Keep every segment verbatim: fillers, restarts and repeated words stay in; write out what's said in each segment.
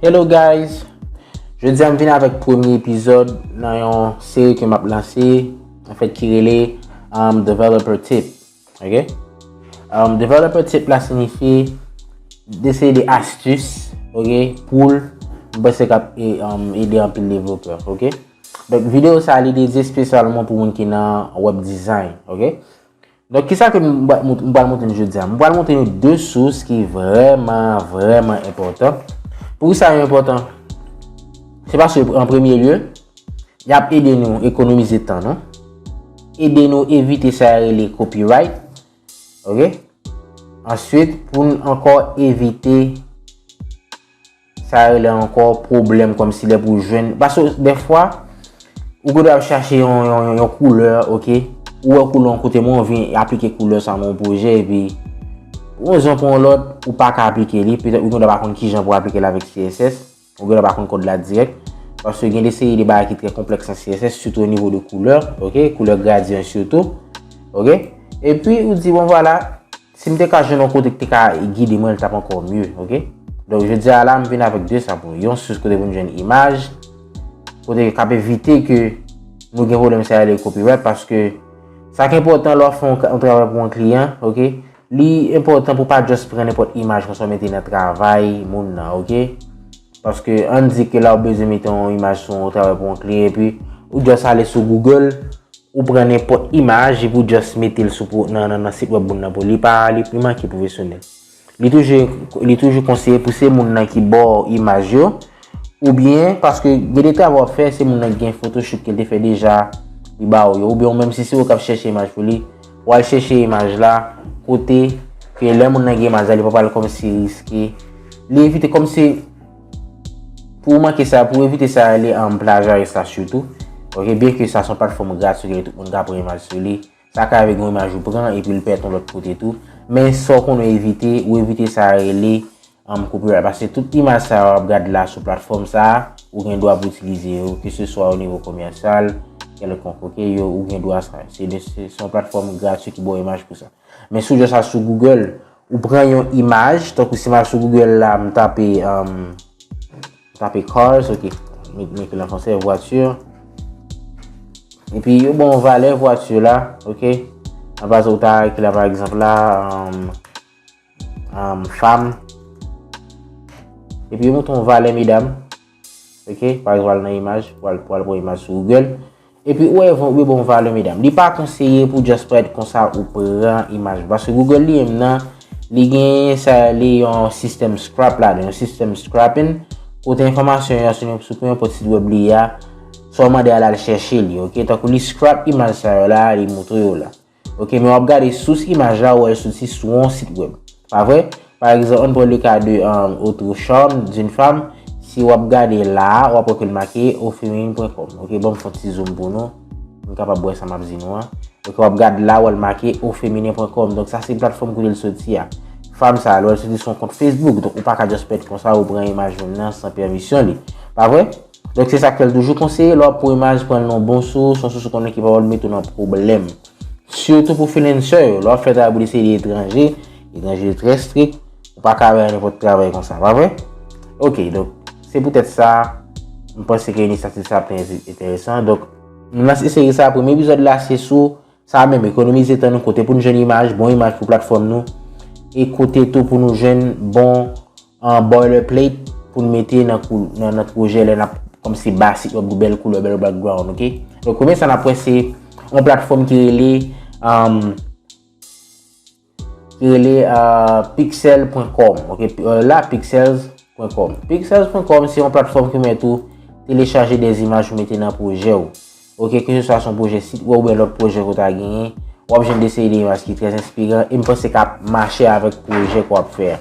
Hello guys! Jodi a m vin avèk premye epizòd nan yon seri ke m ap lanse, anfèt ki rele um, Developer Tip. Ok? Um, developer Tip la siyifi de seri de astis, ok, pou l, m panse k ap e- um, ede anpil devlopè, ok? Donk videyo sa a li dedye espesyalman pou moun ki nan web design, ok? Donk, kisa ke m pral mont- m pral montre nou jodi a? M pral montre nou de sous ki vrèman, vrèman enpòtan. Poukisa yo enpòtan? Se paske, an premye lye, y ap ede nou ekonomize tan nou, ede nou evite sa yo rele copyright, ok? Answit, pou n ankò evite sa rele ankò pwoblèm kòmsi lè pou jwenn. Paske dèfwa, ou gen dwa ap chache yon, yon, yon, yon koulè, ok? Ou wè koulè yon kote, men ou anvi aplike koulè sa nan yon pwojè, epi pou yon rezon pou yon lòt, ou pa ka aplike li. Petèt ou gen dwa pa konn kijan pou aplike l avèk C S S, ou gen dwa pa konn kòd la dirèk. Paske gen de seri de bagay ki trè konplèks an C S S, sitou o nivo de koulè, ok? Koulè gradyan sitou, ok? Epi ou di, bon, vwala, si m te ka jwenn yon kote ki te ka gide mwen, l t ap ankò mye, ok? Donk, jodi a la, m vin avèk de sa pou nou. Yon sous kote pou n jwenn imaj, kote k ap evite ke nou gen pwoblèm sa yo rele copyright, paske sa ki enpòtan lè w ap fè yon, yon travay pou yon kliyan, ok? Li enpòtan pou w pa just pran nenpòt imaj konsa w mete nan travay moun nan, ok? Paske ann di ke la w bezwen mete yon imaj sou yon travay pou yon kliyan, epi ou just ale sou Google, ou pran nenpòt imaj epi w just mete l sou pou- nan, nan, nan sit web moun nan pou li pa li, li manke pwofesyonèl. Li toujou li toujou konseye pou se moun nan ki ba w imaj yo, oubyen paske gen de travay w ap fè, se moun nan ki gen Photoshop ke l te fè deja, li ba w yo, oubyen ou menm si se ou k ap chèche imaj pou li, w al chèche imaj la kote ke lè moun nan gen imaj la, li pa pral kòmsi riske, li evite kòmsi pou w manke sa, pou w evite sa rele um, plajyaris la sitou. Ok, byenke sa se yon platfòm gratwi ke tout moun ka pran imaj sou li. Sa ka rive gen yon imaj ou pran epi l pèt yon lòt kote tou. Men sa w konnen evite, ou evite sa rele um, copyright. Paske tout imaj sa yo w ap gade la sou platfòm sa a, ou gen dwa pou itilize yo, keseswa o nivo komèsyal, kèlkonk, ok, yo, ou gen dwa sa. Se de- se se yon platfòm gratwi ki ba w imaj pou sa. Men si w just al sou Google, ou pran yon imaj, tankou si m al sou Google la, m tape, um, m tape cars, ok, m m ekri l an fransè, voiture. Epi yo ba w valè vwati la, ok. Anpasan ou ta ekri la, pa egzanp la, um, um, fam. Epi yo montre yon valè medam, ok, pa egzanp, al nan imaj, pou al, pou al pran imaj sou Google. Epi ou wè yo ba w valè medam. Li pa konseye pou just parèt konsa ou pran imaj. Paske Google li menm nan, li gen sa li yon sistèm scrap ladan, yon sistèm scrapping, kote enfòmasyon yo sou sou pou yon pòt sit web li a, sa w mande a l al chèche li, ok? Tankou li scrap imaj sa yo la, li montre yo la. Ok, men w ap gade sous imaj la, ou wè l soti sou yon sit web. Pa vre? Pa egzanp, ann pran le ka de um, Auto Charme d'une femme. Si w ap gade la, w ap wè ke l make au féminin point com. Ok, ban m fè yon ti zoom pou nou. Nou kapab wè sa m ap di nou an. Ok, w ap gade la, w wè l make au féminin point com. Donk, sa se platfòm kote l soti a. Fanm sa, lè w soti sou yon kont Facebook, donk ou pa ka just pèt konsa, ou pran imaj moun nan san pèmisyon li. Pa vre? Donk, se sa k fè l toujou konseye, lè w ap pran imaj, pran l nan bon sous, yon sous ou konnen ki pa pral mete w nan pwoblèm. Sitou pou freelancer yo, lè w ap fè travay pou de seri de etranje, etranje yo trè strik, ou pa ka bay nenpòt travay konsa, pa vre? Ok, donk, se poutèt sa, m panse ke inisyativ sa ap trè enteresan. Donk, m lanse seri sa, premye epizòd la, se sou sa menm, ekonomize tan nou, kote pou n jwenn imaj, bon imaj pou platfòm nou, e kote tou pou nou jwenn bon an boilerplate pou n mete nan kou- nan, nan pwojè lè n ap kòmsi ba sit web nou bèl koulè, bèl background, ok? Donk, premye sa n ap wè se yon platfòm ki rele um, ki rele uh, pixel point com, ok? Uh, la, pixels point com. Pixels point com se yon platfòm ki mèt ou telechaje de imaj ou mete nan pwojè w. Ok, keseswa se yon pwojè sit web oubyen lòt pwojè ke w ta genyen, w ap jwenn de seri de imaj ki trè enspiran e m panse k ap mache avèk pwojè ke w ap fè a.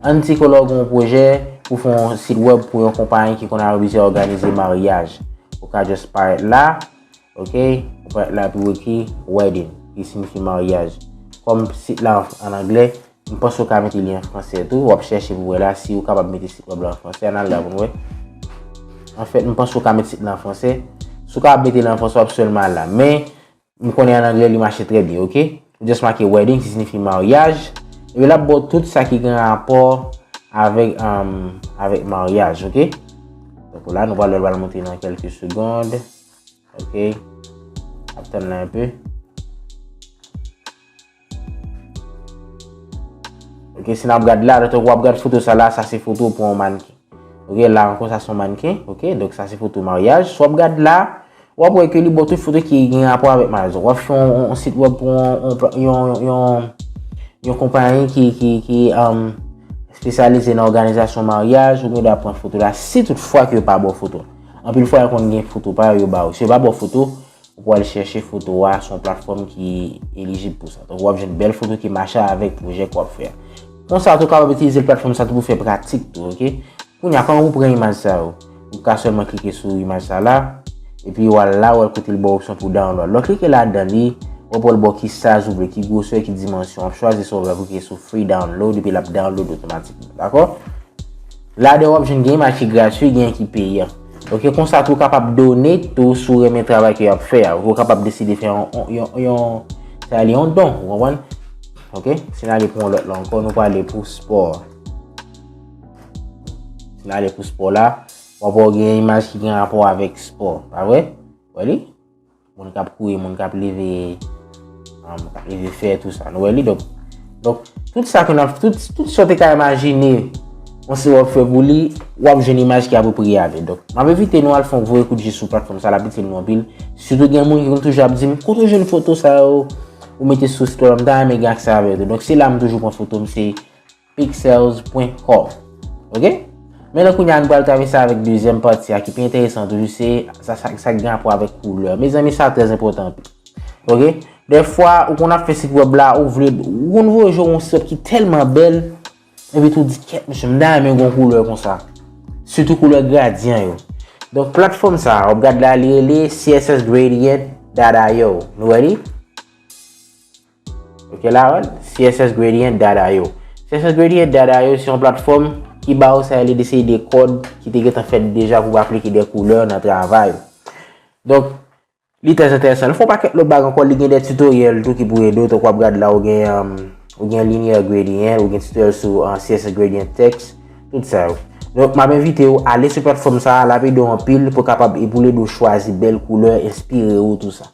Ann di ke lè w gen yon pwojè pou fè yon sit web pou yon konpayi ki konn abitye òganize maryaj, ou ka just parèt la, ok, ou parèt la epi w ekri wedding, ki siyifi maryaj. Kòm sit la an anglè, m panse w ka mete li an fransè tou. W ap chèche pou wè la si w kapab mete sit web la an fransè. Ann al la pou n wè. Anfèt, m panse w ka mete sit la an fransè. Si w kapab mete li an fransè, w ap sèlman al la. Men, m konnen an anglè li mache trè byen, ok? Ou just make wedding, ki siyifi maryaj. Epi l ap ba w tout sa ki gen rapò avèk, um, avèk maryaj, oke? Donk la, nou pral wè l pral monte nan kèlke segond. Oke? Ap tann la enpe. Oke, si n ap gad la, lè w ap gad foto sa la, sa se foto pou yon mannken. Oke, la ankò, sa se yon mannken. Oke, donk sa se foto maryaj. Si w ap gad la, w ap wè ke li ba w tout foto ki gen rapò avèk maryaj. W ap fè yon, yon sit wèb pou yon, yon, yon, yon, yon konpayi ki, ki, ki um, espesyalize nan òganizasyon maryaj, ou gen dwa pran foto la si toutfwa ke yo pa ba w foto. Anpil fwa, yo konn gen foto pa yo, yo ba w. Si yo pa ba w foto, ou pou al chèche foto a sou yon platfòm ki elijib pou sa. Donk, w ap jwenn bèl foto ki mache avèk pwojè ke w ap fè a. Konsa tou, w kapab itilize platfòm sa tou pou fè pratik tou, oke? Kounye a, kòman pou pran imaj sa yo? Ou ka sèlman klike sou imaj sa la, epi w al la, w al kote l ba w opsyon pou download. Lè w klike ladan li, w ap wè l ba w ki size ou vle, ki gwosè, ki dimansyon. W ap chwazi sa w vle, w ap klike sou free download, epi l ap download otomatikman. Dakò? Ladan w ap jwenn gen imaj ki gratui, gen ki peyan. Oke, konsa tou w kapab donate tou si w renmen travay ke y ap fè a. Ou kapab deside fè yon, yon, yon, sa li yon don, ou konprann? Oke, si n ale pou yon lòt la ankò, nou prale pou spò. Si n ale pou spò la, w ap wè gen imaj ki gen rapò avèk spò, pa vre? Wè li? Moun k ap kouri, moun k ap leve, um, k ap leve fè, tou sa. Nou wè li, donk, donk, tout sa ke n ap, tout, tout sa w te ka imajine, yon site w ap fè pou li, w ap jwenn imaj ki apwopriye avè l. Donk, m ap envite nou al fè yon voye kout je sou platfòm sa, l ap itil nou anpil. Sitou gen moun ki konn toujou ap di m, "Kote w jwenn foto sa yo? Ou mete sou site w la, m ta renmen gen aksè avè yo tou." Donk, se la m toujou pran foto m, se pixels point com. Oke? Men nan kounye a, nou pral travèse avèk dezyèm pati a ki pi enteresan toujou, se sa, sa, sa ki gen rapò avèk koulè. Mezanmi, sa trè enpòtan anpil. Oke? Dèfwa, ou konn ap fè sit wèb la, ou vle, ou konn voye jwe yon sit wèb ki tèlman bèl, epi tou di, "Kèt, mesye, m ta renmen yon koulè konsa." Sitou koulè gradyan yo. Donk, platfòm sa, w ap gad la, li rele C S S gradient dot I O. Nou wè li? Oke, la, wè l, C S S gradient dot I O. C S S gradient dot I O se yon platfòm ki ba w sa rele de seri de kòd ki te gentan fèt deja pou w aplike de koulè nan travay ou. Donk, li trè enteresan. Li fè yon pakèt lòt bagay ankò, li gen de tutorial tou ki pou ede w, tankou w ap gad la, ou gen, um, ou gen linear gradient, ou gen tutorial sou, uh, C S S gradient text, tout sa yo. Donk, m ap envite w ale sou platfòm sa a, l ap ede w anpil pou kapab, e pou l ede w chwazi bèl koulè, enspire w, tou sa.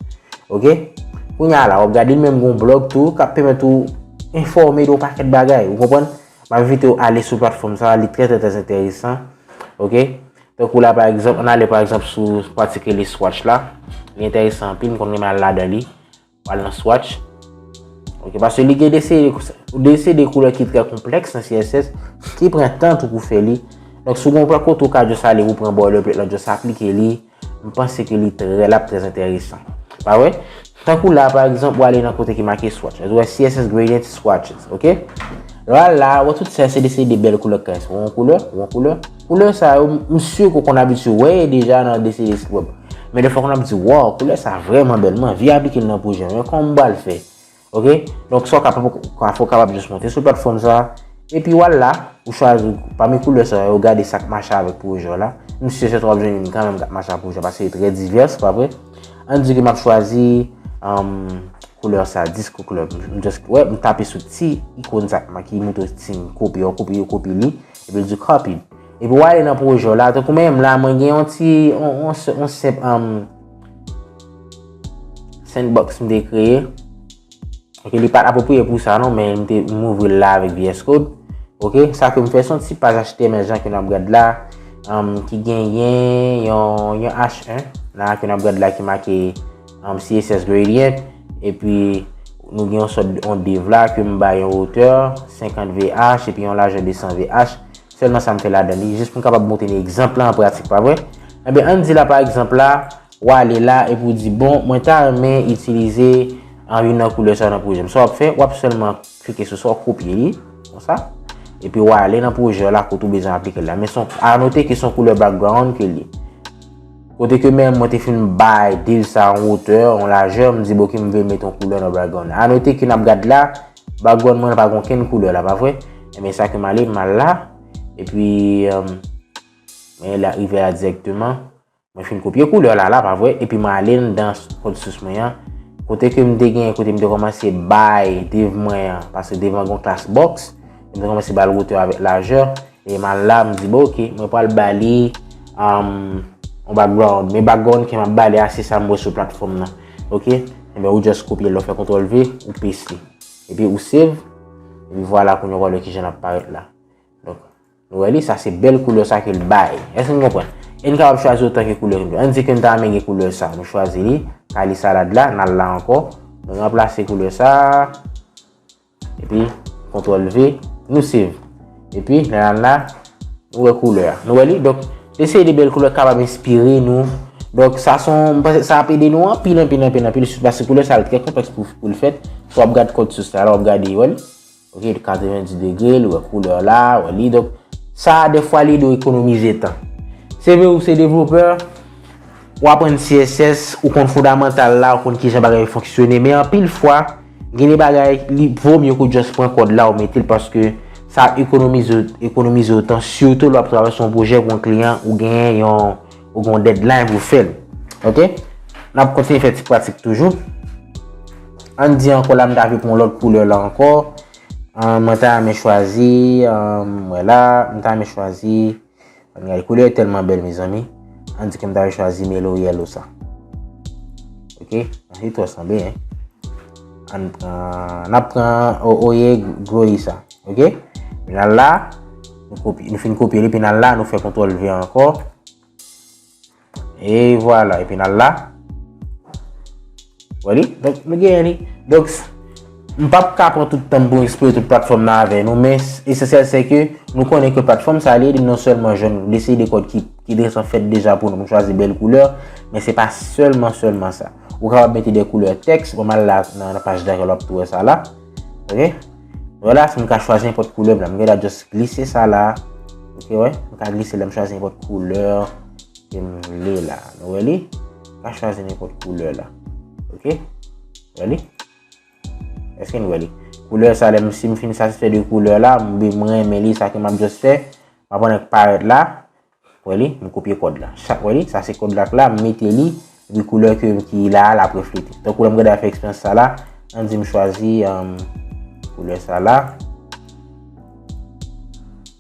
Oke? Kounye a la, w ap gade li menm gen yon blòg tou k ap pèmèt ou enfòme de yon pakèt bagay, ou konprann? M ap envite w ale sou platfòm sa a, li trè, trè, trè enteresan. Oke? Tankou la, pa egzanp, ann ale, pa egzanp, sou pati ki rele Swatch la. Li enteresan anpil, m konn renmen al ladan li. W al nan Swatch. Oke, paske li gen de seri, de seri de koulè ki trè konplèks nan C S S, ki pran tan tou pou fè li. Donk, si w gen yon kote ou ka just ale pou pran boilerplate lan, just aplike li, m panse ke li trè, l ap trè enteresan. Pa vre? Tankou la, pa egzanp, w ale nan kote ki make Swatch. Ou wè C S S Gradient Swatches, oke? Lè w al la, w wè tout sa, se de, se de bèl koulè k ka. Ou wè yon koulè, ou wè yon koulè. Koulè sa yo, m si ke w konn abitye wè deja nan de seri de sit wèb. Men defwa w konn ap di, "Waw, koulè sa vrèman bèl, m anvi aplike l nan pwojè m, men kòman m pral fè?" Oke? Donk, sa w kapab, w kapab just monte sou platfòm sa, epi w al la, ou chwazi pami koulè sa yo, gade sa k mache avèk pwojè w la. M si sèten w ap jwenn youn kanmenm k ap mache ak pwojè w, paske yo trè divès, pa vre? Ann di ke m ap chwazi, um, koulè sa, disco couleur. M just, wè, m tape sou ti ikòn sa ki montre w ti kopye, w kopye, w kopye li, epi l di copy. Epi w ale nan pwojè w la, tankou mwen menm la, mwen gen yon ti, yon, yon, yon senp, um, sandbox m te kreye. Oke, li pa t apwopriye pou sa non, men m te, m ouvri l la avèk V S Code. Oke, sa ke m fè se yon ti paj H T M L jan ke n ap gad la, um, ki genyen yon, yon H un la ke n ap gad la ki make, um, C S S gradient. Epi nou gen yon sòt, yon div la ke m bay yon wotè senkant V H epi yon lajè de san V H. Sèlman sa m fè ladan li, jis pou m kapab montre nou egzanp la an pratik, pa vre? Enben, ann di la, pa egzanp la, w ale la epi w di, "Bon, mwen ta renmen itilize, ah, youn nan koulè sa nan pwojè m." Sa w ap fè, w ap sèlman klike sou sa, w kopye li, konsa. Epi w ale nan pwojè w la kote w bezwen aplike l la. Men se yon, anote ke se yon koulè background ke li ye. Kote ke menm mwen te fin bay div sa yon wotè, yon lajè, m di, "Bon, oke, m vle met yon koulè nan background." Anote ke n ap gad la, background mwen pa gen okenn koulè la, pa vre? Enben, sa ke m ale, m al la, epi, um, men la, rive la dirèkteman. Mwen fin kopye koulè la, la, pa vre? Epi mwen ale anndan kòd sous mwen an. Kote ke m te gen, kote m te kòmanse bay div mwen an, paske div lan gen yon klas box, m te kòmanse ba l wotè avèk lajè. E m al la, m di, bon, ok, mwen pral ba li um, yon background. Men background ke m ap ba li a, se sa m wè sou platfòm nan. Ok? Ebyen, ou just kopye l, ou fè kontwòl V, ou pes li. Epi ou save. Epi vwala, kounye a w wè kijan l ap parèt la. Donk, nou wè li, sa se bèl koulè sa ke l bay. Èske n konprann? E n kapab chwazi otan ke koulè ke n vle. Ann di ke n ta renmen gen koulè sa. Nou chwazi li, kale salad la, n al la ankò. Nou ranplase koulè sa. Epi, kontwòl V, nou save. Epi, nan la, nou wè koulè a. Nou wè li? Donk, eseye de bèl koulè kapab enspire nou. Donk, sa son, m panse sa ap ede nou anpil, anpil, anpil, anpil, sitou paske koulè sa l trè konplèks pou, pou l fèt. Si w ap gad kòd sous la, w ap gade, wè li? Ok, katrevenndis degre, l wè koulè la, wè li. Donk, sa, dèfwa, li ede w ekonomize tan. Se vre ou se devlopè, w aprann C S S, ou konn fondamantal la, ou konn kijan bagay yo fonksyone, men anpil fwa, gen de bagay, li vo mye ke w just pran kòd la, ou mete l, paske sa ap ekonomize, ekonomize w tan, sitou lè w ap travay sou yon pwojè pou yon kliyan, ou gen yon, ou gen yon deadline pou fè l. Ok? N ap kontinye fè ti pratik toujou. Ann di ankò la, m ta vle pran yon lòt koulè la ankò. Ah, mwen ta renmen chwazi, ah, m wè la, m ta renmen chwazi, ann gade, koulè yo tèlman bèl, mezanmi. Ann di ke m ta renmen chwazi Melo Yellow sa. Ok? Li twò sanble, hein. Ann pran, n ap pran o-, Oye Groyi sa. Ok? Epi n al la, nou kopye, nou fin kopye li, epi n al la, nou fè kontwòl V ankò. E vwala, epi n al la. Wè li? Donk, nou genyen li. Donk, m p ap ka pran tout tan m pou m eksplore tout platfòm nan avè nou, men esansyèl se ke nou konnen ke platfòm sa li ede n non sèlman jwenn de seri de kòd ki, ki deja fèt deja pou nou, pou n chwazi bèl koulè, men se pa sèlman, sèlman sa. Ou kapab mete de koulè tèks, bon, m al la nan, nan paj dakèy la, w ap tou wè sa la. Ok? Vwala, si m ka chwazi nenpòt koulè m la, m gen dwa just glise sa la. Ok, wè, m ka glise la, m chwazi nenpòt koulè ke m vle la. Nou wè li? M ka chwazi nenpòt koulè la. Ok? Wè li? Èske n wè li? Koulè sa, lè m, si m fin satisfè de koulè la, m, m renmen li, sa ke m ap just fè, m ap annik parèt la. Wè li? M kopye kòd la. Chak, wè li? Sa se kòd la k la, m mete li, epi koulè ke, ki la a, l ap reflete. Tankou lè m gade a fè eksperyans sa la, ann di m chwazi, um, koulè sa la.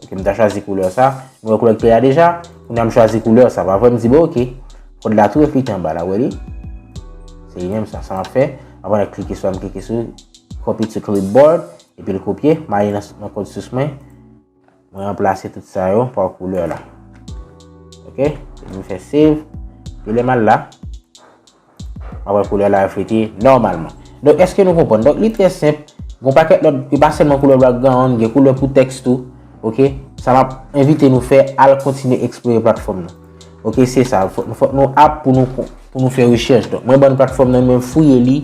Ok, m ta chwazi koulè sa. Nou wè koulè ki te la deja. Kounye a m chwazi koulè sa. Pa vre, m di, bon, ok. Kòd la tou reflete anba la, wè li? Se li menm sa, sa m ap fè. Apre, m klike sou, m klike sou, copy to clipboard. Epi l kopye, m ale nan, nan kòd sous mwen. Mwen ranplase tout sa yo pa koulè la. Ok? Epi m fè save. Epi lè m al la, m ap wè koulè la reflete nòmalman. Donk, èske nou konprann? Donk, li trè senp. Gon pakèt lòt, e pa sèlman koulè background, gen koulè pou tèks tou. Ok? Sa m ap envite nou fè, al kontinye eksplore platfòm nan. Ok, se sa. Fòk, fòk nou ap pou nou, pou nou fè rechèch. Donk, mwen ban nou platfòm nan, mwen fouye li.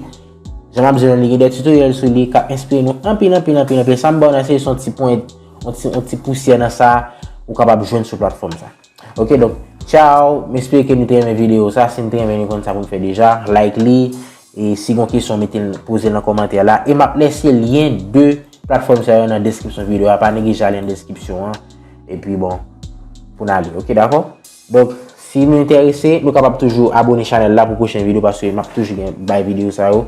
Jan m ap di nou, li gen de tutorial sou li k ap enspire nou anpil, anpil, anpil, anpil. Sa m ba w nan se yon ti pwen, yon ti, yon ti pousyè nan sa ou kapab jwenn sou platfòm sa. Ok, donk, tchaw. M espere ke nou te renmen videyo sa. Si n te renmen, nou konn sa pou n fè deja. Like li. E si gon kesyon, mete l, poze l nan kòmantè la. E m ap lese lyen de platfòm sa yo nan deskripsyon videyo a. Pa neglije ale nan deskripsyon an. Epi bon, pou n ale. Ok, dakò? Donk, si nou enterese, nou kapab toujou abone chanèl la pou pwochen videyo, paske m ap toujou gen bay videyo sa yo.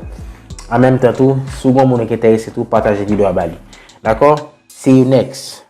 An menm tan tou, si w gen moun ki enterese tou, pataje videyo a ba li. Dakò? See you next.